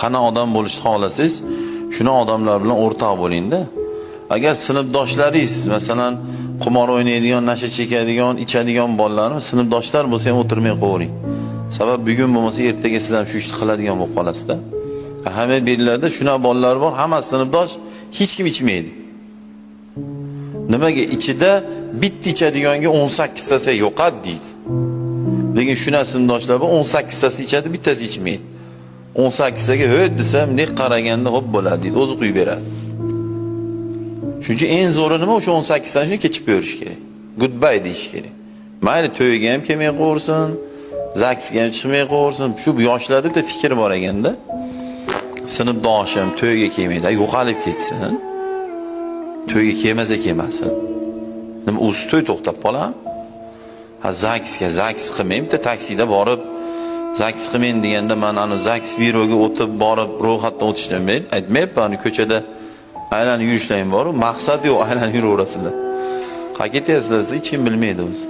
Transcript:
Qana odam bo'lishni xohlasangiz, shuni odamlar bilan o'rtoq bo'lingda. Agar sinfdoshlaringiz, masalan, qimor o'ynaydigan, nasha chekadigan, ichadigan bolalarni sinfdoshlar bo'lsa ham o'tirmay qo'yavering. Sabab bugun bo'lmasa ertaga siz ham shu ishni qiladigan bo'lib qolasizda. Hamma bellarda shunaqa bolalar bor, hammasi sinfdosh, hech kim ichmaydi. Nimaga ichida bitta ichadiganga 18 tasi yo'qot deydi. Lekin shunaqa sinfdoshlar bor, 18 tasi ichadi, bittasi ichmaydi. 18 taga "Ho't" desa, bunday qaraganda hop bo'ladi deydi, o'zi quyib beradi. Shuning uchun eng zo'ri nima? O'sha 18 tani shuni kechib berish kerak. Goodbye deyish kerak. Mayli to'yga ham kelmay qo'ysin, zagsga ham chiqmay qo'ysin. Shu yoshlarda bitta fikr bor ekanda. Sinfdoshim to'yga kelmaydi, yo'qolib ketsin. To'yga kelmasa kelmasin. Nima o'zi to'y to'xtab qoladimi? Ha, zagsga zags qilmang, bitta taksida borib zags qilmang deganda man ani zags byuroga o'tib borib ro'yxatdan o'tishni aytmayapman, ko'chada aylanib yurishlar bor, maqsad yo'q, aylanib yuraverasizlar. Qayerga ketyapsizlar desa hech kim bilmaydi o'zi.